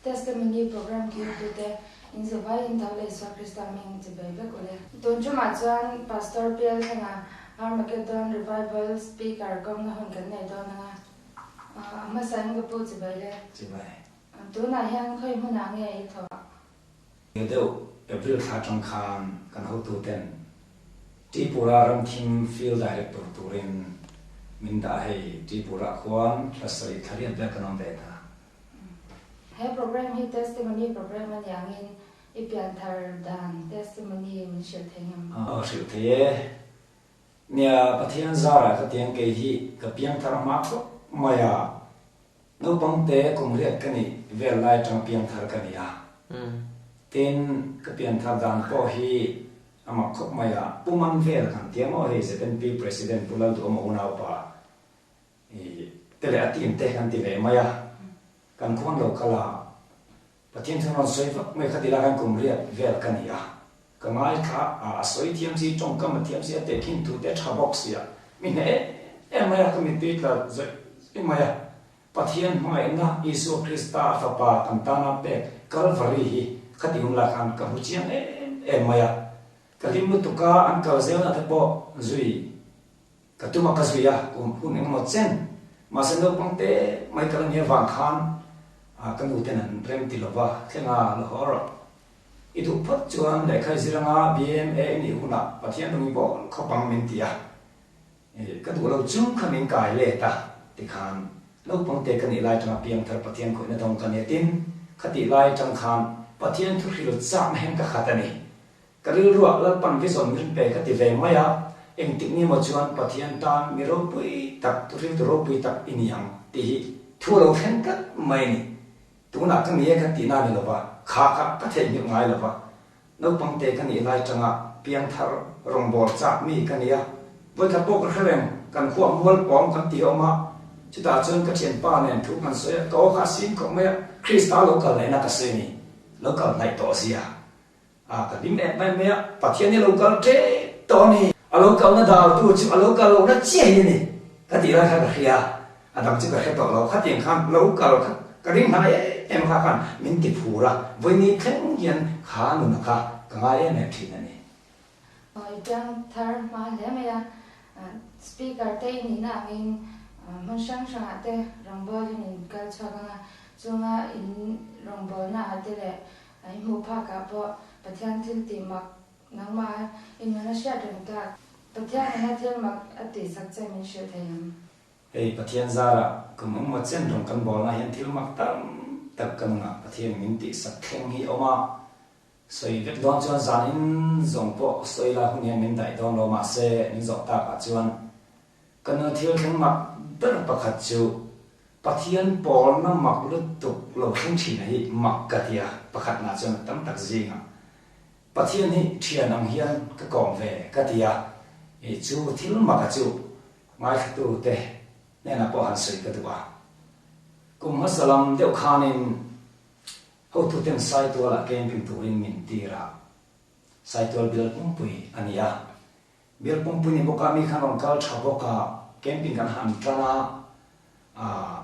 Testimony Program thirtute in zavaiin tho leh Isua Krista hming chibai vek ule. Tun tumah chuan Pastor Bial thlenga Armageddon Revival Speaker kawmna hun kan nei dawn anga, a hmasain ka pu chibai le. Chibai. Tunah hian khawi hmunah nge i thawh? He deuh April thla atang khan kan hotuten Tripura ramthim Field Director turin min dah hei Tripura khuan thla sarih thla riat vel kan awm ve ta. He program hi testimony program a ni angin i pianthar dan testimony min hrilh thei ngam. Aw hrilh thei e. Nia Pathian zarah ka tiang kei hi ka piangthar hma khawp mai a. Naupang te kum riat ka nih vel lai atang piangthar ka ni a. Tin, ka pianthar dan pawh hi a mak khawp mai a, Pu Man vel kan tia maw hei ZNP President Pu Lalduhawma unaupa i te leh a team te kan ti ve mai a, kan khuan lo kal a, Pathian thil rawn sawi vak mai kha ti lai khan kum riat vel ka ni a, ka ngaithla a, a sawi thiam si, tawngkam a thiam si, a tehkhin thu te a tha bawk si a, mi hneh em em mai a, ka mittui tla zawih zawih mai a, Pathian hmangaihna Isua Krista a fapa kan tana pek Kalvari hi kha ti hun lai khan ka hmu chiang em em mai a, ka hlim lutuk a, an kal zelna te pawh zui Ka tum a ka zui a, kum hun engemaw chen mahse naupang te mai ka la nia vang khan ka nu ten an rem ti lova thlenga la haw rawh. I duh phawt chuan lehkha i zir anga BMA i nih hunah Pathian lung i bawl khawp ang min ti a, ka duh lo chung kha min kai let a tikhan naupang te ka nih lai atanga piangthar Pathian khawihna dawng ka nia tin khatih lai atang khan Pathian thuhril chakna hian ka khat a ni. Ka rilruah Lalpan vision min pe ka ti ve mai a, engtik ni maw chuan Pathian tan mi ropui tak, thuhriltu ropui tak i ni ang tih hi thu a lo thleng tlat mai a ni. Tunah ka ni e ka tihna a ni lova, kha kha ka theihnghilh ngai lova. Naupang te ka nih lai tanga piangthar rawngbâwl chak mi ka ni a, vawikhat pawh ka hre reng, kan khua mual pawng kan ti awm a, chutah chuan ka thianpa nen thu kan sawi a, ka aw kha a sim khawp mai a, Krista lo kal lehna ka sawi a ni, lo kal hnaih tawh zia. A ka hlim em mai mai a, Pathian hi a lo kal tep tawh a ni. A lo kalna daltu chu a lo kal lohna chiah hi a ni ka tih lai kha ka hria, a dang chu ka hre tawh lo. Khatiang khan lo kal kha ka ring hnai em em kha khan min ti phur a, vawiini thleng hian kha nuna kha ka ngai em em thin a ni. Awi piang thar hma hle mai a, Speaker te i nihna angin hmun hrang hrangah te rawngbawlin in kal chhuak ang a, chunga in rawngbawlna ah te leh A i hmuh phakah pawh Pathian thil tih mak nangmah i nun a hriat reng tak. Pathian ina thil mak a tihsak che min hrilh thei ang. Hei Pathian zarah kum engmaw chen rawng kan bawlna hian thil mak tam tak ka nunah Pathian min tihsak thleng hi awm a, sawi vek dawn chuan zan in zawng pawh sawi la hun hian min daih dawn lo mahse min zawh takah chuan ka nuna thil thleng mak ber pakhat chu Pathian pawlna mak lutuk lo thleng thin hi mak ka ti a, pakhatna chuan tam tak zingah Pathian hi thian ang hian ka kawm ve ka ti a, i chu thil maka chu ngaithlatu te hnenah pawh han sawi ka duh a. Kum hmasa lam deuh khanin hotuten Saitualah camping turin min tir a, Saitual bial pumpui a ni a, Bial pumpui ni bawk a, mi khan rawn kal tha bawk a, camping kan han tan a, ah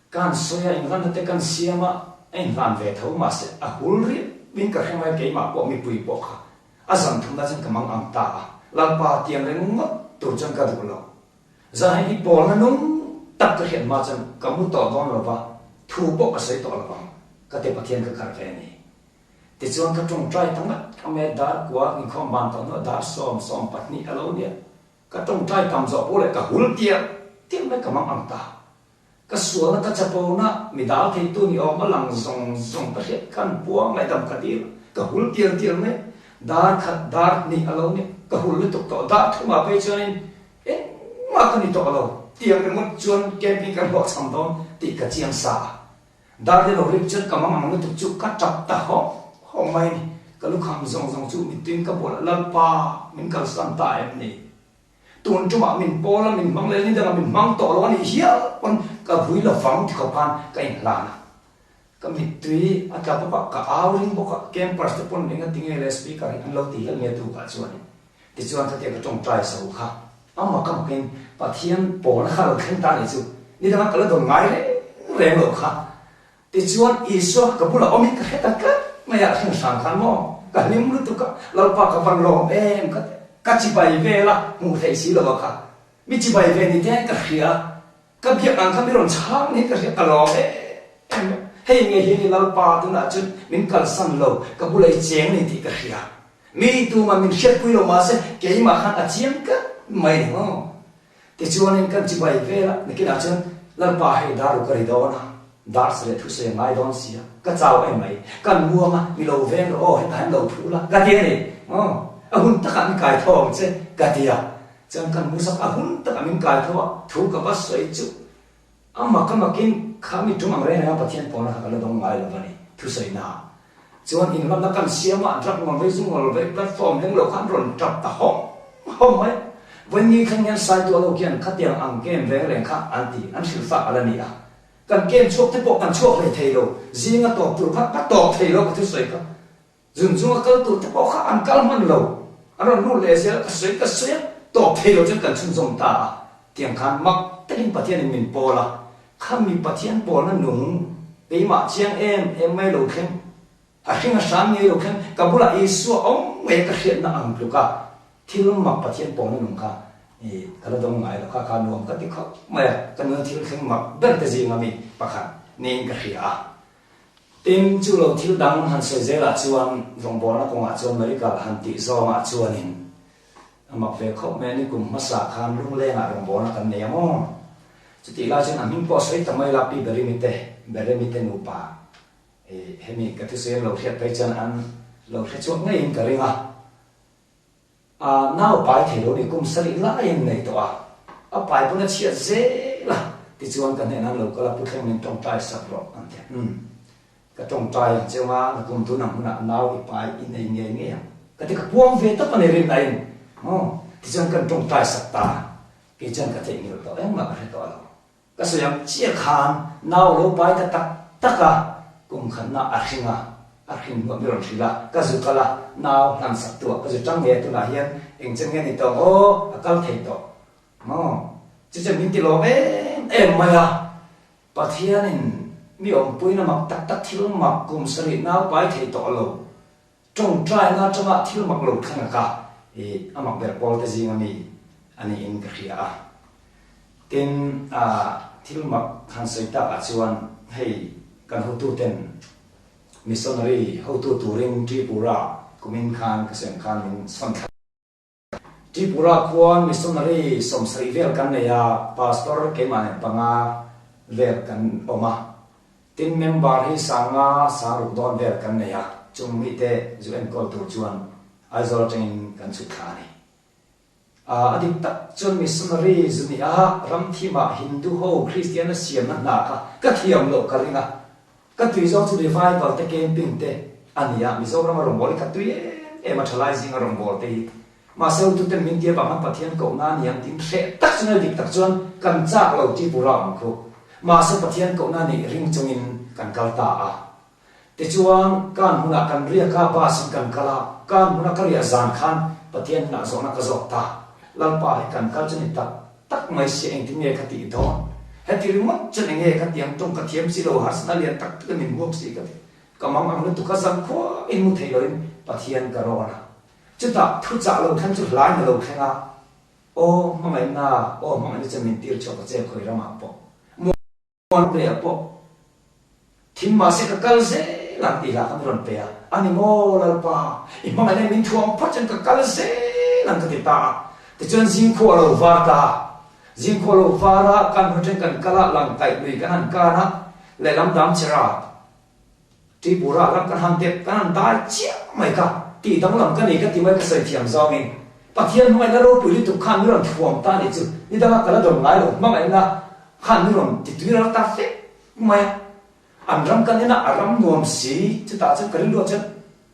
kan sawi a, inhlanna te kan siam a, a inhlan ve tho mahse a hul riap in ka hre mai, keimah pawh mipui pawh kha a zan thumna chuan ka mang ang ta a, Lalpa tiang ringawt tur chuan ka duh lo, zan hei hi pawlna nung tak ka hriat hma chuan ka mu tawh dawn lo va, thu pawh ka sawi tawh lo vang, ka ti Pathian ka kar ve a ni. Tichuan ka tawngtai ta ngat a me dar kua inkhawm ban tawh hnuah dar 12 a lo nia. Ka tawngtai tam zawh pawh leh ka hul tial tial mai ka mang ang ta. Ka sualna ka chapona mi dal theitu ni awm a lang zawng zawng ka hriat khan puang ngaihdam ka dil a, ka hul tial tial mai. Dar khat dar hnih a lo nia, ka hul lutuk tawh dar thumah phei chuanin engmah ka ni tawh lo tiang ringawt chuan camping kan hlawhchham dawn tih ka chiang sa a. Dar lo rik chuan ka mang ang lutuk chu ka tap ta hawk hawk mai a ni. Ka lukham zawng zawng chu mittuiin ka bual a, Lalpa, min kalsan ta em ni? Tun tumah min pawl a, min hmang leh ni dangah min hmang tawh lo a nih hial pawn ka vui lo vang ti khawp khan ka inhlan a. Ka mittui a tla bawk a, ka au ring bawk a, campers te pawn eng a ti nge le speaker hi an lo ti hial nge tukah chuanin. Tichuan khatia ka tawngtai zo kha amah ka makin Pathian pawlna kha lo thleng ta nih chu nidanga ka la dawn ngai reng reng lo kha. Tichuan Isua ka bulah awmin ka hre ta tlat mai a, hring hrang khan maw ka hlim lutuk a, Lalpa ka van lawm em ka ti, ka chibai vel a, hmuh theih si lo a kha, mi chibai ve ni te ka hria, ka biak ang kha mi rawn chhang niin ka hria, ka lawm em em mai, hei nge hi ni Lalpa tunah chuan min kalsan lo, ka bulah i cheng ni tih ka hria, mi tumah min hriatpui lo mahse keimah khan a chiang tlat mai ni maw. Tichuanin kan chibai vel a, nakinah chuan Lalpa hei dar ru ka ri dawn a, dar sa leh thusawi a ngai dawn si a, ka chau em mai, kan muang a, mi lo veng rawh aw, hetah hian lo thu la, ka ti a ni. Aw, a hun takah min kai tho ang che, ka ti a. Chuan kan musak a hun takah min kai tho a, thu ka va sawi chu a mak a makin kha mi tum ang reng reng a Pathian pawhna kha ka la dawng ngai lo va ni, thusawi naah. Chuan inhlamna kan siam a, drug ngawl vei zu ngawl vei platform hleng lo khan rawn tap ta hawm hawm mai. Vawiin thleng hian Saitual ho khian khatiang ang game reng reng kha an ti, an hrilh fak a la ni a. Kan game chhuak te pawh kan chhuak hlei thei lo, zinga tawp tur kha ka tawp thei lo ka thusawi kha. Zun chunga kal tur te pawh kha an kal hman lo, an rawn lut leh zel a, ka sawi ka sawi a, tawp thei lo chuan kan chhunzawm ta a. Tiang khan mak takin Pathianin min pawl a, Kha mi Pathian pawlna nung keimah chiang em em mai lo thleng, a hring a hram ngei lo thleng, ka bulah Isua awm ngei ka hriatna ang tluk a, thil mak Pathian pawlna nung kha i ka la dawng ngai lo kha kha nuam ka ti khawp mai a, ka nuna thil thleng mak ber te zinga mi pakhat niin ka hria a. Tin, chu lo thil dang han sawi zelah chuan rawngbawlna kawngah chuan medical han tih zawngah chuanin A mak ve khawp mai a ni, kum hmasa khan lunglengah rawngbawlna kan nei ang aw. Chutih lai chuan a hming pawh a sawi ta mai la, Pi Berimi te, Beremi te nupa i hemi ka thusawi an lo hriat phei chuan an lo hre chhuak ngeiin ka ring a. A nau pai thei lo ni, kum sarih laiin nei tawh a, a pai pawn a chhiat zel a, tichuan ka hnenah an lo kal a, Pu Thleng min tawngtai sak rawh an ti a. Umm. Ka tawngtai ang cheu a, na kum tun ang hunah nau i pai i nei ngei ngei ang. Ka ti ka puang ve tawp a ni rin aiin. Maw? Tichuan kan tawngtai sak ta. Kei chuan ka theihnghilh tawh engmah ka hre tawh lo. Ka sawi ang chiah khan nau lo pai ta tak tak a, kum khatna a hring a, a hring hnuah mi rawn hrilh a, ka zu kal a, nau hlan sak tu ah ka zu tang ngei a tunah hian eng chen nge ni tawh ang aw, a kal thei tawh. Maw? Chu chuan min ti lawm em em mai a. Pathianin mi awmpuina mak tak tak thil mak kum sarih naupai thei tawh lo, tawngtaina atanga thil mak lo thleng a ka i a mak ber pawl te zinga mi a niin ka hria a. Tin, a thil mak han sawi takah chuan hei kan hotuten missionary hotu turin Tripura kumin khan ka sawi ang khan min sawn thla. Tripura khuan missionary 70 vel kan nei a, pastor keimah nen panga vel kan awm a. Tin, member hi 5000, 6000 dawn vel kan nei a, chung mite zu enkawl tur chuan Aizawl atangin kan chhut thla a ni. A dik tak chuan missionary zu nih a, ram thimah Hindu ho Kristian a siamna hna kha ka thiam loh ka ring a, Ka tui zawng chu revival te camping te a ni a, Mizoram a rawngbâwl hi ka tui em em a, thalai zinga rawngbâwl te hi. Mahse ututen min tia vang khan Pathian kohna a ni ang tiin hreh tak chuan a dik tak chuan kan châk lo Tripura ang khu. Mahse Pathian kohna nih ring chungin kan kal ta a. Tichuan kan hmunah kan riak a, bus in kan kal a, kan hmuna ka riah zan khan Pathian hnenah zawhna ka zawk ta. Lalpa hi kan kal chu ni tak tak mai sia engtin nge ka tih dawn? Heti ringawt chuan enge ka tiang tawng ka thiam si lo, harsatna lian tak tak in min huak si ka ti. Ka mang ang lutuk a zam khuam in mu thei loin Pathian ka rawn a. Chutah thu chah lo thleng chu hlain a lo thleng a, Aw hmangaihna, aw hmangaihna chuan min tir chhuak a che khawi ramah pawh. Muan reh pawh thim mahse ka kal zel ang tih lah kha min rawn pe a, a ni maw Lalpa, i hmangaihna min thuam phawt chuan ka kal zel ang ka ti ta a. Tichuan zingkhua a lo var ta a, zingkhua a lo var a, kan hnu then kan kal a, lang kaih lui kan han kan a, lehlam dam chera Tripura ram kan han dep kan han dai chiah mai kha, tih danglam ka nei ka ti mai ka sawi thiam zawngin Pathian hmangaihna ropui lutuk khan min rawn thuam ta a nih chu, nidanga ka la dawm ngai lo hmangaihna khan min rawn ti tui ral ta fek mai a, an ram kan en a, a ram nuam si, chutah chuan ka rilruah chuan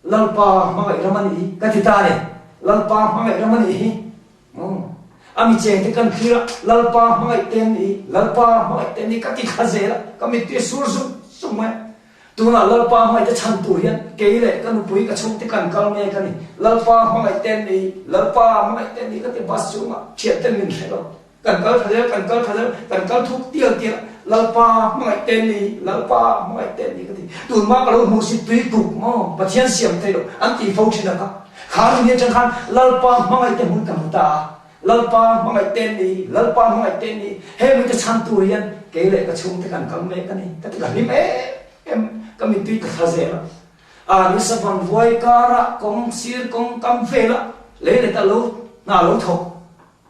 Lalpa hmangaih ram a nih hi ka ti ta a ni, Lalpa hmangaih ram a nih hi, a mi cheng te kan thlir a, Lalpa hmangaih te an nih hi, Lalpa hmangaih te an nih hi ka ti thla zel a, ka mittui a sur zung zung mai a. Tunah Lalpa hmangaihte chhan tur hian kei leh ka nupui ka chhungte kan kal mek a ni. Lalpa hmangaihte an ni, Lalpa hmangaihte an ni ka ti bus chungah thianten min hre lo. Kan kal tha zel, kan kal tha zel, kan kal thuk tial tial a. Lalpa hmangaih te ni, Lalpa hmangaih te ni ka ti. Tun hma ka lo hmuh si tui kuk maw Pathian siam thei lo an tih fo thin a kha. Kha ni atang khan Lalpa hmangaih te hmun ka hmu ta a. Lalpa hmangaih te ni, Lalpa hmangaih te ni, he mite chhan tur hian kei leh ka chhungte kan kal mek a ni ka ti ka hlim em em ka mittui ka thla zel a. A ni savan vuai karah kawng sir kawng kam velah lei let a lo hna lo thawk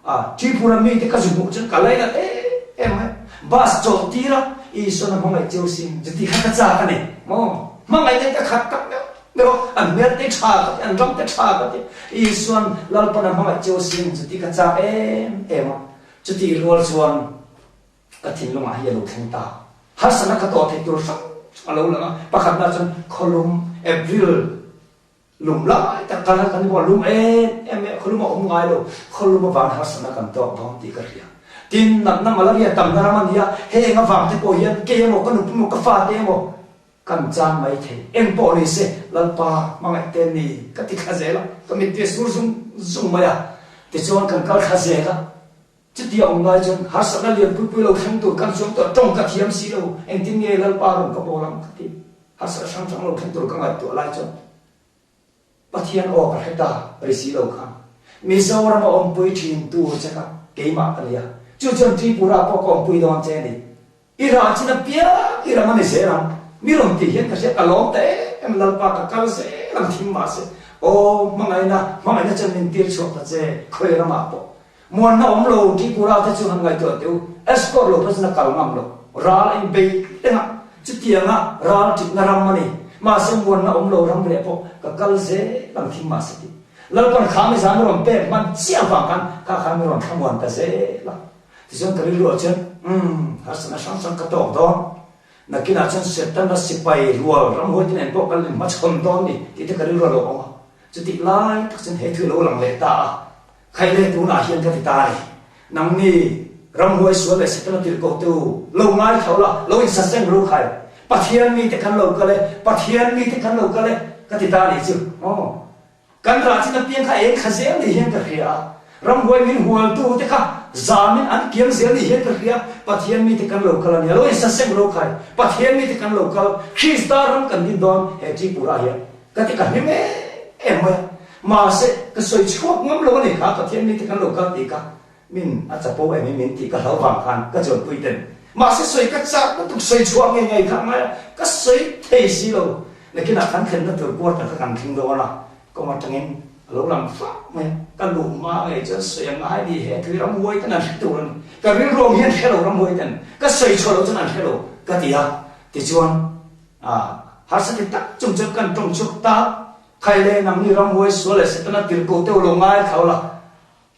a, Tripura mite ka zu hmuh chuan ka lainat em em mai. Bus chawlh tir a, Isuan a hmangaih cheu sin chuti kha ka chak a ni maw? Hmangaih te ka khat tak meuh meuh a, an hmel te tha ka ti, an ram te tha ka ti, Isuan Lalpan a hmangaih cheu sin chuti ka chak em em a, chutih rual chuan Ka thinlungah hi a lo thleng ta. Harsatna ka tawh theih tur hrang hrang a lo lang a. Pakhatna chuan khawlum, April, lum lai tak kal kan ni bawk a, lum em em mai a, khawlum a awm ngai lo. Khawlum avang harsatna kan tawk dawn tih ka hria. Tin, natna malaria tamna ram a ni a, heng avang te pawh hian kei emaw, ka nupui emaw, ka fate emaw kan chan mai thei. Eng pawh ni se, Lalpa hmangaih te ni ka ti thla zel a, ka mittui a sur zung zung mai a. Tichuan kan kal thla zel a. Chutia awm lai chuan harsatna lian pui pui lo thleng tur kan chuang tawh tawng ka thiam si lo, engtin nge Lalpa rawn ka bawl ang ka ti. Harsatna hrang hrang lo thleng tur ka ngaihtuah lai chuan Pathian aw ka hre ta ri si lo khan Mizoram a awmpui thin tur che kha keimah ka nia, chu chuan Tripura pawh ka awmpui dawn che a ni. I rah chin apiang i ram a ni zel ang. Mi rawn tih hian ka hria ka lawm ta em em Lalpa ka kal zel ang thim mahse aw hmangaihna hmangaihna chuan min tir chhuak ta che khawi ramah pawh muanna awm lo Tripura te chu han ngaihtuah teh u escort lo phei chuan a kal ngam lo ral a in bei reng a chutianga ral ṭitna ram a ni mahse muanna awm lo ram reh pawh ka kal zel ang thim mahse tih Lalpan kha mi zan a rawn pek hman chiah avang khan kha khan mi rawn thlamuan ta zel a. Tichuan ka rilru ah chuan, Umm, harsatna hrang hrang ka tawk dawn. Nakinah chuan Setana sipai rual ramhuai te nen pawh kan inhmachhawn dawn ni tih te ka rilru a lo awm a. Chutih lai tak chuan he thu lo lang leh ta a, Khaile tunah hian ka ti ta a ni. Nangni ramhuai sual leh Setana tirhkoh te u, lo ngaithla ula, lo insaseng ru khai. Pathian mite kan lo kal e, Pathian mite kan lo kal e, ka ti ta a nih chu. Aw. Kan rah chin apiang kha eng thla zel ni hian ka hria a, ramhuai min hualtu te kha zamin an kiam zel ni hian ka hria, Pathian mite kan lo kal a nia, lo insaseng ro khai, Pathian mite kan lo kal, Krista ram kan din dawn he Tripura hian ka ti ka hlim em em mai a, mahse ka sawi chhuak ngam lo a ni kha Pathian mite kan lo kal tih kha min a chapo em in min tih ka hlau vang khan ka chuanpui ten mahse sawi ka chak lutuk sawi chhuah ngei ngei kha ngai a ka sawi thei si lo nakinah kan thlenna tur quarter kha kan thleng dawn a kawng atangin a lo lang fak mai a ka luh hma ngei chuan sawi a ngai ni he tui ramhuai ten an hre tur a ni ka rilru ang hian hre lo ramhuai ten ka sawi chhuah loh chuan an hre lo ka ti a tichuan a harsa ti tak chung chuan kan tawng chhuak ta khai le nangni ramhuai sual leh setana tirhkoh te u lo ngai thlau la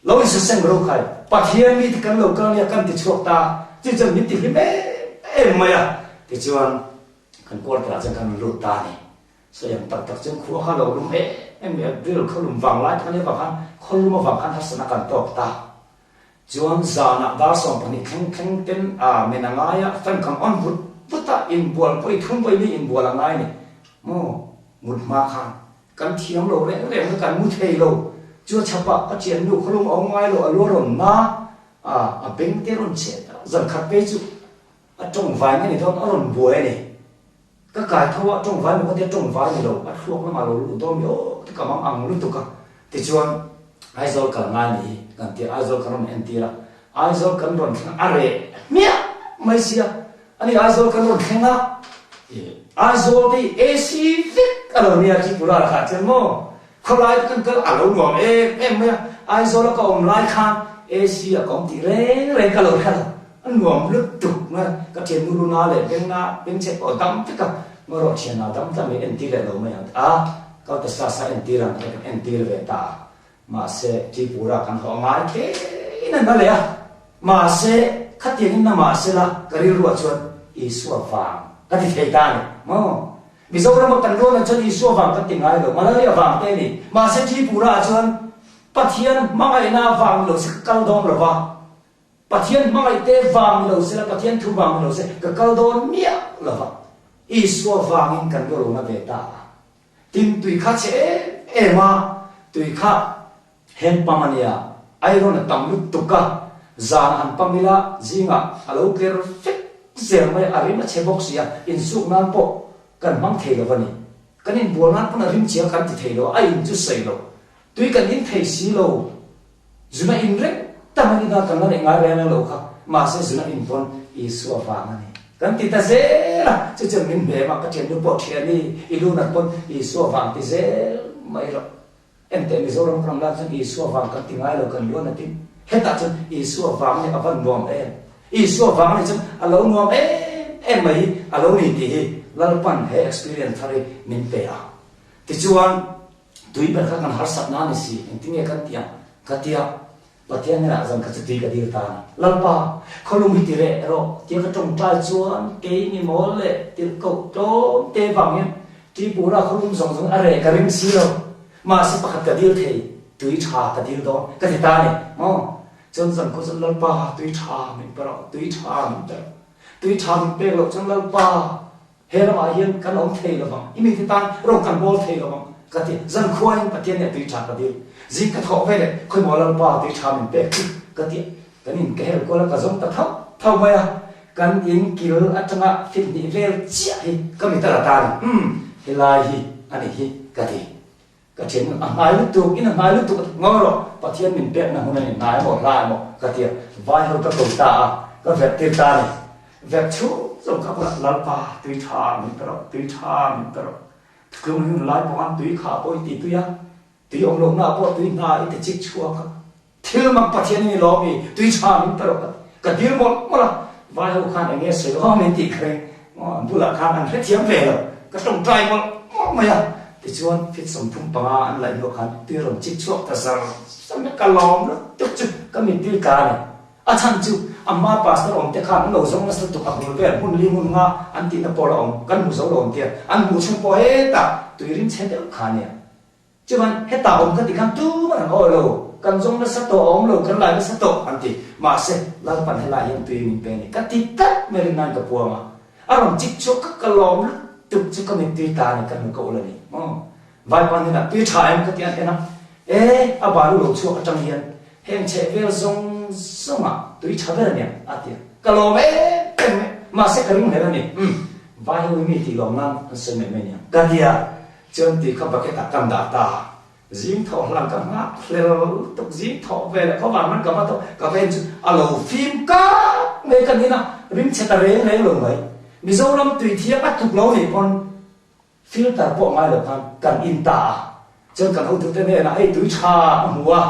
Lo insaseng ro khai, Pathian mite kan lo kal nia kan ti chhuak ta, chu chuan min ti hlim em em mai a, tichuan kan quarter ah chuan kan rawn lut ta a ni. Sawi ang tak tak chuan khua kha lo lum em em mai a, drill khaw lum vang lai tak a nia vang khan khaw lum avang khan harsatna kan tawk ta. Chuan zanah dar 12 thleng thleng ten a men a ngai a, fan kan on vut vut a, inbual pawh i thum pawh i mi inbual a ngai a ni maw, mut hma khan. Kan thiam lo reng reng na kan mu thei lo. Chu a chhapah ka thiannu khawlum a awm ngai lo a lu a rawn na a, a beng te rawn chhet a, zan khat phei chu a tawng vai nge ni dawn a rawn buai a ni. Ka kai tho a tawng vai maw ka tia tawng vai ni lo a thluak lamah lo luh dawn mi aw ti ka mang ang lutuk a. Tichuan Aizawl kal ngai ni hi kan tia Aizawl kan rawn entir a, Aizawl kan rawn thleng a reh hmiah mai sia. Ani Aizawl kan rawn thleng a, Aizawl te hi AC vek a lo nia Tripura lakah chuan maw khawlai te kan kal a lo nuam em em mai a, Aizawl a ka awm lai khan AC a ka awm tih reng reng ka lo hre lo, a nuam lutuk mai a, ka thiannu luna leh bengna bengchhet pawh a dam vek a, ngarawh thianah dam tlang in entir leh lo mai ang a, ka ta sa sa entir ang kha kan entir ve ta a. Mahse, Tripura kan haw ngai thein an la leh a. Mahse, khatiangin na mahsela ka rilruah chuan Isua vang ka ti thei ta a ni maw? Mizorama kan luanah chuan Isua vang kan ti ngai lo, malaria vang te a ni. Mahse, Tripura-ah chuan Pathian hmangaihna vang ni lo se ka kal dawn lo va, Pathian hmangaih te vang ni lo sela, Pathian thu vang ni lo se ka kal dawn miah lo va, Isua vangin kan luah lo na ve ta a. Tin, tui kha chhe em em a, tui kha hand pump a nia, iron a tam lutuk a, zan han pump ila zingah a lo tler vek zel mai a, a rim a chhe bawk si a, insuk nan pawh kan hmang thei lo a ni. Kan inbual nan pawn a rim chhia kan ti thei lo a, a in chu sawi lo. Tui kan in thei si lo. Zuna in reng tam a ni na, kan la neih ngai reng reng lo kha. Mahse zuna in pawn Isua vang a ni. Kan ti ta zel a, chu chuan min hnem a, ka thiannu pawh thian i, i lu nat pawn Isua vang ti zel mai rawh. Enteh Mizoram ram lan chuan Isua vang kan ti ngai lo kan lu natin hetah chuan Isua vang nih a van nuam em? Isua vang nih chuan a lo nuam em em mai hi a lo ni tih hi Lalpan he experience thar hi min pe a. Tichuan tui ber kha kan harsat na ni si engtin nge kan tih ang ka tia Pathian hnenah zan kha chu tui ka dil ta a ni. Lalpa, khawlum hi ti reh rawh tia ka tawngtai chuan kei mi mawl leh tirhkoh tlawm te vang hian Tripura khawlum zawng zawng a reh ka ring si lo. Mahse pakhat ka dil thei, tui tha ka dil dawn ka ti ta a ni. Maw? Chuan zan khaw chuan Lalpa, tui tha min pe rawh, tui tha min pe rawh. Tui tha min pek loh chuan Lalpa, He ramah hian kan awm thei lo vang, i mite tan rawng kan bawl thei lo vang, ka ti. Zankhuain Pathian nih a tui tha ka dil. Zing ka thawh ve leh khawimaw Lalpa tui tha min pek chu ka ti. Kan in ka hel kual a, ka zawng ta thauh thauh mai a. Kan in kil atanga fit hnih vel chiah hi ka mit a la ta a ni. Umm, helai hi a nih hi ka ti. Ka thian a hnai lutuk, in a hnai lutuk a ti ngawi rawh, Pathian min pekna hun a ni, hnai emaw hla emaw ka ti a, vai ho ka ko ta a, ka verh tir ta a ni. Verh chhung zawng ka bulah Lalpa tui tha min pe rawh, tui tha min pe rawh. Thutlung hi hun lai pawh khan tui kha pawh i ti tui a, tui awm lohna ah pawh tui hna i ti chik chhuak a, thil mak Pathian i ni lawm i, tui tha min pe rawh ka ti. Ka dil mawlh mawlh a, vai ho khan eng nge sawi aw min tih ka ring. An bulah khan an hrethiam ve lo, ka tawngtai mawlh mawlh mai a. Tichuan fit 35 an laih hnuah khan tui rawn chik chhuak ta zar zar mai, ka lawm lutuk chu ka mittir ta a ni. A chhan chu a hma pastor awm te khan an lo zawng nasa lutuk a bul vel hmun li hmun nga an tihna pawh la awm, kan hmu zo lo awm tia an hmuh chhung pawh hetah tui rim chhe deuh kha a nia. Chuan hetah awm ka ti khan tuman an awi lo, kan zawng nasa tawh a awm lo, kan lai nasa tawh an ti. Mahse, Lalpan helai hian tui min pe a ni. Ka ti tlat mai rinnain ka puang a. A rawn chik chhuak ka ka lawm lutuk chu ka mittui ta a ni, ka hmu ka ul a ni. Maw? Vaipa hnenah tui tha em ka ti a en a, E, a balu lo chhuak atang hian heng chheh vel zawng zawngah tui tha ber a nia a ti a. Ka lawm em em mai, mahse ka ring hlel a ni. Umm, vai ho hi mi tih lawm nan an sawi mai mai nia ka ti a. Chuan tui kha bucket ah kan dah ta. Zing thawh hlan ka nghak hlel tuk zing thawh ve leh khawvar man ka va thawh ka ven chu a lo fim kak mai ka nin a, rim chhe ta reng reng lo mai. Mizoram tui thiang a tluk lo nih pawn filter pawh ngai lo khan kan in ta a. Chuan kan hotute hnenah hei tui tha a hmu a,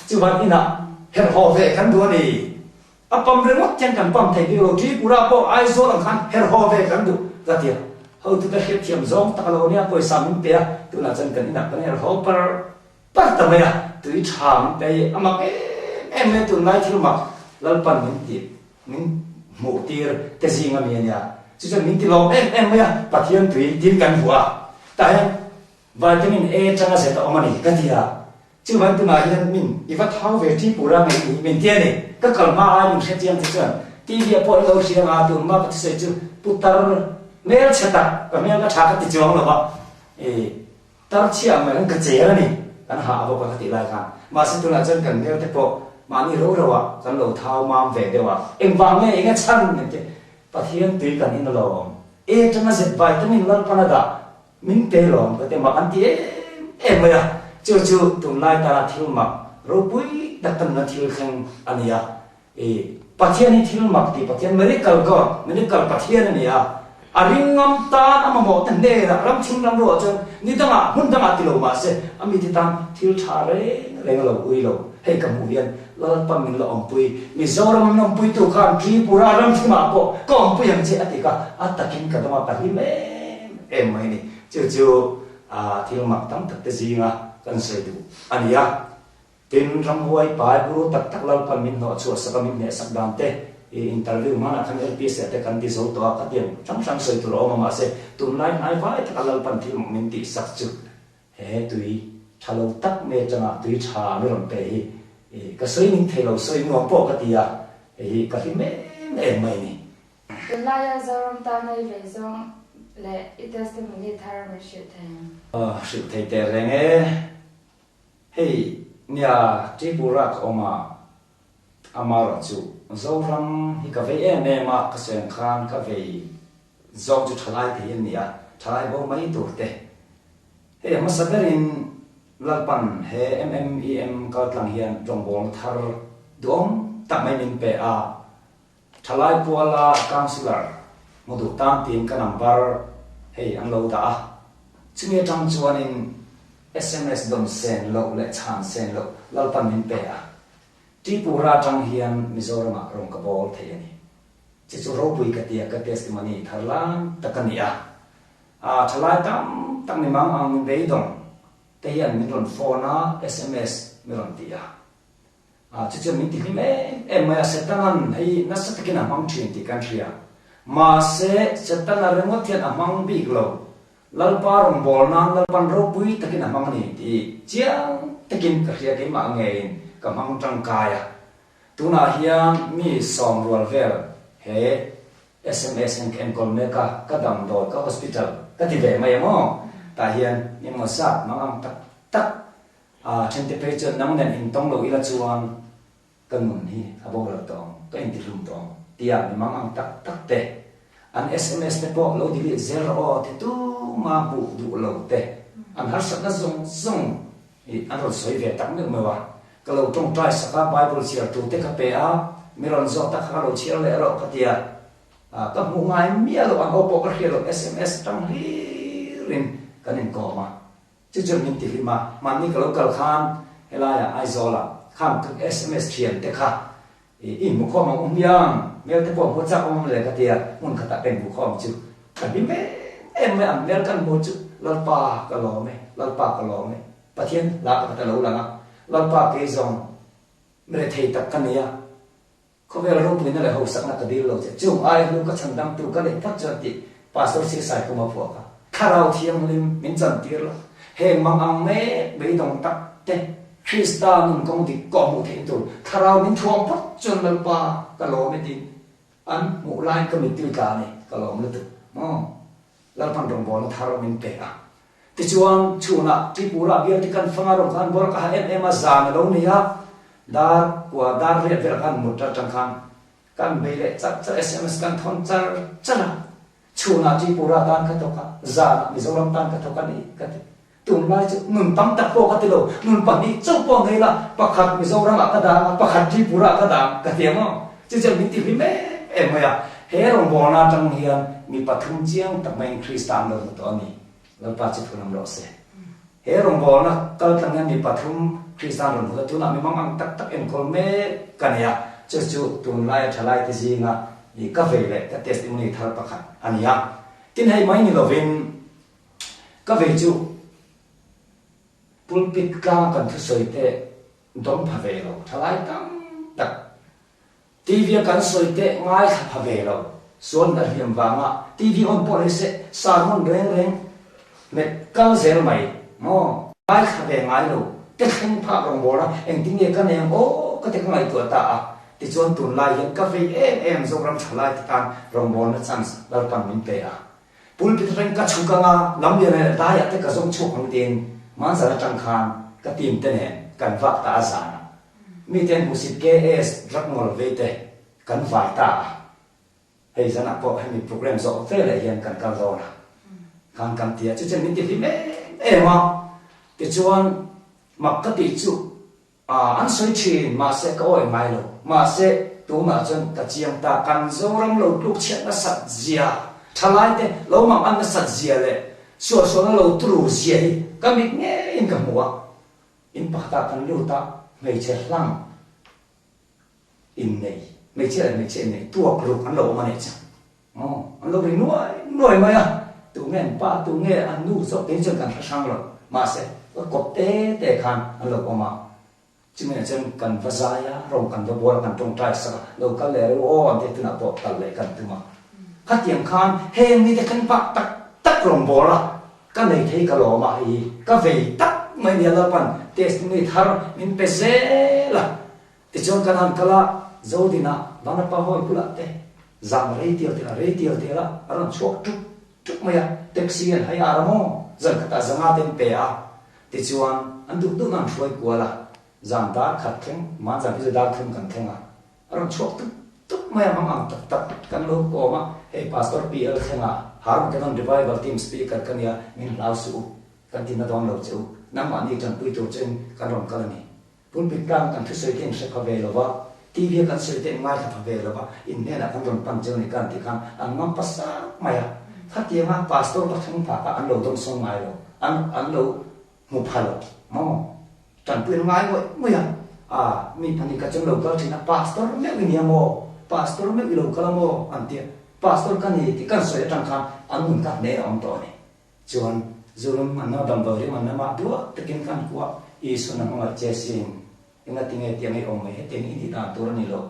chuvan inah herhhaw ve kan duh a ni. A pam ringawt hian kan pam thei bik lo, Tripura pawh Aizawl ang khan herhaw ve kan duh ka ti a, hotu ka hriatthiam zawng tak a lo nia, pawisa min pe a, tunah chuan kan inah kan herhaw par par ta mai a, tui tha min pe i a mak em em mai a, tunlai thil mak Lalpan min tih min hmuh tir te zing a mi a nia, chu chuan min ti lawm em em mai a, Pathian tui tin kan hmuh a, tah hian vitamin A tanga zet a awm a ni ka ti a. Chuvan tunah hian min i va thau ve Tripura ngei ni min ti a ni. Ka kal hma ai min hrechiang che chuan TV ah pawh in lo hria nga tun hma ka thusawi chu putar hmel chhe tak ka hmel ka tha ka ti chuang lo va i tar chhia ang mai khan ka cher a ni kan hah a bawk a ka tih lai khan mahse tunah chuan kan hmel te pawh mahni ro ro ah kan lo thau mam ve deuh a engvang nge eng a chhan min ti Pathian tui kan in alawm e tanga zet vitamin Lalpan a dah Min pe lawm ka ti mak an ti em em mai a, chu chu tunlai tana thil mak ropui tak ka nuna thil thleng a ni a. I Pathian hi thil mak tih Pathian miracle God, miracle Pathian a ni a, a ring ngam tan a mamawh te hnenah ram thim ram ruah chuan ni dangah hmun dangah ti lo mah se a mite tan thil tha reng reng a lo ui lo. Hei ka hmuh hian Lalpan min la awmpui, Mizoram min awmpuitu khan Tripura ram thimah pawh ka awmpui ang che a ti kha a takin ka dawng a ka hlim em em mai a ni. Chu chu thil mak tam tak te zinga kan sawi duh a ni a. Tin, ramhuai pai buru tak tak Lalpan min hnawh chhuah sak a min hneh sak dan te i interview hmanah khan LPS ah te kan ti zo tawh a, ka tiang hrang hrang sawi tur a awm a mahse tunlai hnai vai taka Lalpan thil mak min tih sak chu He tui tha lo tak mai atanga tui tha an rawn pe hi ka sawi ning thei lo, sawi nuam pawh ka ti a, hei hi ka hlim em em mai a ni. Tunlaia Zoram tana i vei zawng leh i testimony thar min hrilh thei ang. Hrilh thei teh reng e. Hei nia Tripura ka awm a. Amaherawhchu, Zoram hi ka vei em em a, ka sawi ang khan ka vei zawk chu thalai te hi an ni a, thalai bo mai tur te. Hei a hmasa berin Lalpan he MMEM kaltlang hian rawngbawlna thar duhawm tak mai min pe a, thalai puala Councillor hmu duh tan tiin ka number hei an lo dah a, chumi atang chuanin sms dawn sen loh leh chhan sen loh Lalpan min pe a, Tripura atang hian Mizoramah rawn ka bawl thei a ni. Chi chu ropui ka tia ka testimony thar lam tak a ni a. A thalai tam tak ni mang ang beidawng te hian min rawn phone a, sms min rawn ti a. A chu chuan min ti hlim em em mai a, Setanan hei nasa takin a hmang thin tih kan hria. Mahse, Setana ringawt hian a hmang bik lo. Lalpa rawngbâwl nân Lalpan ropui takin a hmang a ni tih chiang takin ka hria keimah ngeiin ka hmang tangkai a. Tunah hian mi sawmrual vel he sms hian ka enkawl mek a, ka damdawi, ka hospital ka ti ve mai ang aw. Tah hian engemaw zat mang ang tak tak a thente phei chuan nang nen intawng lo ila chuan ka nun hi a boral tawh ang, ka intihlum tawh ang tia mi mang ang tak tak te, an sms te pawh lo delete zel rawh aw ti tuma hmuh duh lo te, an harsatna zawng zawng i an rawn sawi ve tak meuh meuh a, ka lo tawngtai sak a, Bible chhiar tur te ka pe a, mi rawn zawh tak kha ka lo chhiar leh rawh ka ti a, ka hmuh ngai miah loh ang aw pawh ka hria loh sms atang hlirin kan inkawm a. Chu chuan min ti hlim a, mahni ka lo kal khan helaiah Aizawlah khan ka sms thian te kha i inhmu khawm ang u hmiang, hmel te pawh hmu chak awm le ka tia, hmun khatah ka inhmu khawm chu ka hlim em em mai, an hmel kan hmu chu Lalpa ka lawm e, Lalpa ka lawm e, Pathian hla pakhat a lo lang a, Lalpa kei zawng rethei tak ka ni a, Khawvel ropuina leh hausakna ka dil lo che, chung ai hlu ka chhan dangtu ka neih phawt chuan tih Pastor Sir Saikhuma phuah kha Thlarau Thianghlim min chantir la, heng mang ang mek beidawng tak te Krista nun kawng dik kawh hmuh theih tur Thlarau min thuam phawt chuan Lalpa ka lawm e tiin an hmuh laiin ka mittui tla a ni, ka lawm lutuk maw? Lalpan rawngbawlna thar min pe a. Tichuan, chhunah Tripura bial te kan fang a rawn khan bawr ka ha em em a, zan a lo nei a, dar kua dar riat velah khan mut atang khan kan bei leh char char, sms kan thawn char char a, chhunah Tripura tan ka thawk a, zanah Mizoram tan ka thawk a ni ka ti. Tunlai chu nun tam tak pawh ka ti lo, nun pahnih chauh pawh nei la, pakhat Mizoramah ka dang a, pakhat Tripura ka dang ka ti ang aw. Chu chuan min ti hlim em em mai a, he rawngbawlna atang hian mi pathum chiang tak maiin Krista an lo hmu tawh a ni. Lalpa chu phun awm rawh se. He rawngbawlna kal tlang hian mi pathum Krista an rawn hmu ta, tunah mi mang ang tak tak enkawl mek ka nei a, chu chu tunlaia thalaite zinga i ka vei leh ka testimony thar pakhat a ni a. Tin hei mai ni lovin ka vei chu pulpit tlang kan thusawi te dawng pha ve lo, thalai tam tak TV a kan sawi teh ngaithla pha ve lo. Sual na hliam vanga TV on pawh ni se sermon reng reng hmet kal zel mai maw? Ngaithla ve ngai lo te thleng phak rawngbawla engtin nge ka nei ang aw ka ti ka ngaihtuah ta a, tichuan tunlai hian ka vei em em Zoram thalai te tan rawngbawlna chance Lalpan min pe a. Pulpit atangin ka chhuk anga lamlian leh daiah te ka zawng chhuak ang tiin Manzar atang khan ka team te nen kan vak ta a zanah. Mite an hmuhsit KS drug ngawl vei te kan vai ta a, hei zanah pawh hemi program zawh veleh hian kan kal dawn a, khan kan ti a, chu chuan min ti hlim em em a, tichuan mak ka tih chu an sawi thin mahse ka awih ngai lo, mahse tunah chuan ka chiang ta, kan Zoram lo tluk chhiat nasat zia, thalai te lo mang an nasat zia leh suahsualna lo turu zia hi ka mit ngeiin ka hmu a. In pakhatah kan lut a, hmeichhe hlang innei, hmeichhia leh hmeichhia innei tuak ruk an lo awm a nih chu. Aw, an lo ri nuai nuai mai a, tu nge an pa, tu nge an nu zawk te hi chuan kan hre hrang lo. Mahse, ka kawp te te khan an lo awm a, chumi ah chuan kan va zai a, rawng kan va bual a, kan tawngtai sak a, lo kal leh reuh aw an ti a, tunah pawh kal leh kan tum a. Khatiang khan heng mite khan pak tak tak rawn bawl a, Ka nei thei ka lawm a hei ka vei tak mai nia Lalpan testimony thar min pe zel a tichuan kan han kal a Zodina Vanapa hawi bulah te zan rei tial tial a rei tial tial a a rawn chhuak tuk tuk mai a taxi an hai ar a maw zan khatah zanga te an pe a tichuan an duh duhna an hruai kual a zan dar khat thleng man zan hi chu dar thum kan thleng a. A rawn chhuak tup tup mai a, mang ang tak tak kan lo kawm a, hei Pastor PL Thlenga Harmagedon Revival Team Speaker ka nia, min hlau suh u, kan ti na dawn lo che u, nangmahni tanpui tur chuin kan rawn kal a ni. Pulpit tlang kan thusawi te in hre pha ve lo va, TV a kan sawi te in ngaithla pha ve lo va, in hnenah kan rawn pan cheu ni kan tih khan an ngam pa sang mai a. Khatianga Pastor va thleng phah kha an lo dawngsawng ngai lo, an an lo hmu pha lo maw? Tanpui an ngai ngawih ngawih a, a mi pahnih kha chuan lo kal thin a, Pastor meuh i nia maw? Pastor meuh i lo kal a maw? an ti a, Pastor ka ni tih kan sawi atang khan an nun kha hne a awm tawh a ni. Chuan Zulum an no damdawi rim an lamah duah takin kan kuah Isuan a hmangaih che sin. Engatinge tiang i awm mai hetiang i nih dan tur a ni lo.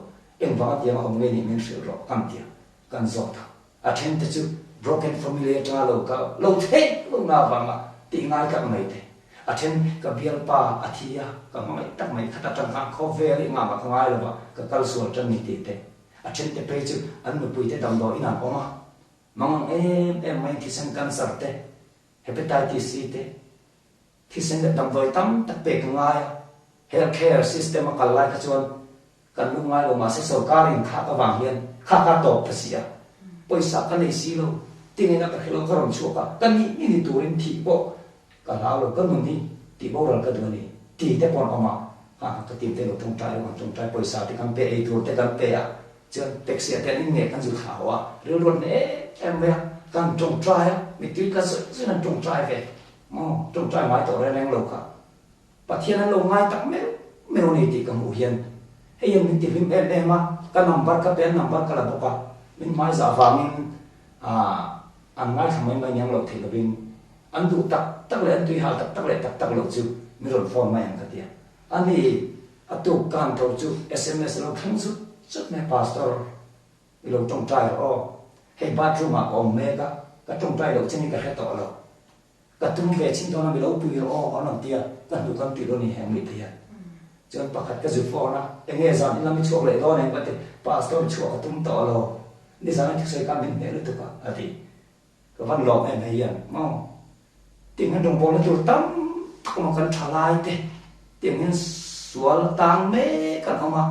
Engvanga tianga awm nge nih min hrilh rawh kan tia kan zawt a. A then te chu broken family atanga lo kal lo theih lo na avanga tih ngai tak mai te. A then ka bialpa a thi a ka hmangaih tak mai khat atang khan khawvel i ngah mah ka ngai lova ka kal sual tan ni tih te. A then te phei chu an nupui te damdawi in an awm a. Mangang em em maiin thisen cancer te, hepatitis C te, thisen leh damdawi tam tak pek a ngai a. Health care system a kal lai kha chuan kan lung ngai lo mahse sorkar in khak avang hian kha ka tawp ta si a. Pawisa ka nei si lo, tingin a ka hre lo ka rawn chhuak a, ka nih ni ni turin thih pawh ka hlau lo, ka nun hi tih boral ka duh a ni ti te pawh an awm a. Ha ha ka tim te lo tawngtai lo, an tawngtai pawisa te kan pe, ei tur te kan pe a. Chuan taxi ah te an inngeih kan zu thlau a, rilru an em em mai a, kan tawngtai a, mittui ka zawih zawih in an tawngtai ve maw, tawngtai ngai tawh reng reng lo kha Pathian an lo ngai tak meuh meuh a ni tih ka hmuh hian hei hian min ti hlim em em a, ka number ka pe a, number ka la bawk a, min hmaizah vangin ah an ngaithla mai mai niang loh theih lovin an duh tak tak leh an tuihal tak tak leh tak tak loh chu min rawn phone mai ang ka ti a, a ni. A tuk kan tho chu sms a lo thleng zut zut mai a, Pastor, i lo tawngtai rawh aw. Hei bathroom ah ka awm mek a, ka tawngtai loh chin hi ka hre tawh lo. Ka tum ve chin dawn a, mi lo pui rawh aw an rawn ti a, ka hnu kan tih lo ni heng mi te hian. Chuan pakhat ka zu phone a, enge zan in lam i chhuak leh dawn em ka ti, Pastor chhuah ka tum tawh lo, nizan a thusawi khan min hneh lutuk a, a ti. Ka van lawm em hei hian maw? Tiang hian rawngbawlna tur tam tak awm a, kan tha lai te tiang hian sual tang mek an awm a,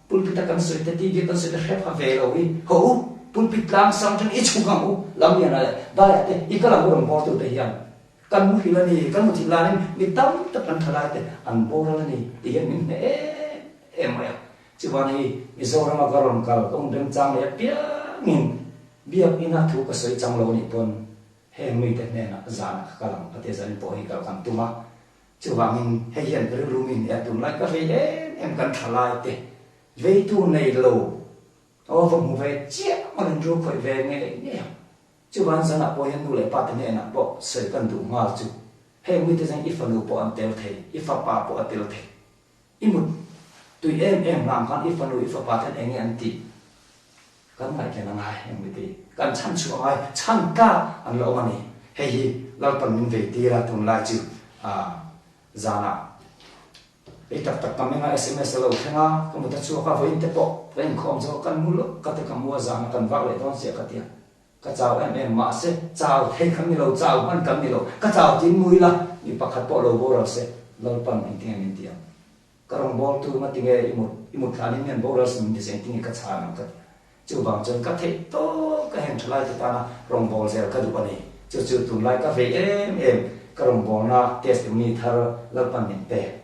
pulpit a kan sawi te TV a kan sawi te hre pha ve lo hi haw u, pulpit tlang sang atangin i chhuk ang u, lamlian ah leh daiah te i kal ang u rawngbawltu te hian kan muhil a ni, kan muthilh lanin mi tam tak kan tha lai te an boral a ni tih hian min hneh em em mai a, chuan hei Mizoram a ka rawn kal ka hun remchang leh apiangin Biakina thu ka sawi chang lo nih pawn heng mite hnenah zanah ka kal ang ka tia zanin pawh hi kal kan tum a, chuvangin hei hian ka rilru min nia tunlai ka vei em em kan tha lai te veitu nei lo aw va hmu ve chiah mawlin ru khawih ve ngei ngei ang. Chuvang zanah pawh hian nu leh pa te hnenah pawh sawi kan duh nghal chu heng mite zan i fanu pawh an tel thei, i fapa pawh a tel thei. I mut tui em em hlang khan i fanu i fapa ten enge an tih kan ngaihven a ngai em miti kan chhan chhuah a ngai chhan tlak an la awm a ni hei hi Lalpan min vei tir a tunlai chu ah zanah ei tak tak ka meng a sms a lo thleng a ka mut a chhuak a vawiin te pawh ka inkhawm zo a kan mu lawk ka te ka mu a zana kan vak leh dawn chiah ka tia Ka chau em em, mahse chau thei kan ni lo, chau hman kan ni lo, ka chau tin mui la, mi pakhat pawh lo boral se, Lalpan engtinge min ti ang? Ka rawngbawltu ngatinge i mut, i mut hlanin hian boral se min ti se engtinge ka chhan ang ka ti a. Chuvang chuan ka theih tawp ka heng thalai te tana rawngbâwl zel ka duh a ni. Chu chu tunlai ka vei em em, ka rawngbâwlna testimony thar Lalpan min pek,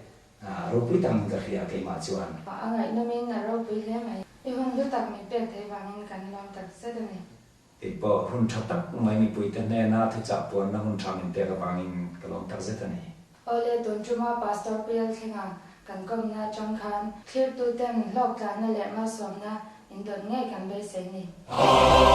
ropui tak min ka hria keimah chuan. A ngaihnawmin a ropui hle mai. I hun hlu tak min pek theih vangin kan lawm tak zet a ni. Kei pawh hun tha tak mai mipuite hnena thuchah puanna hun tha min pek avangin ka lawm tak zet a ni. Awle, tun tuma Pastor Pial thlenga kan kawmna atang khan thlirtuten hlawktlanna leh malsawmna in dawn ngei kan beisei ni. Amen.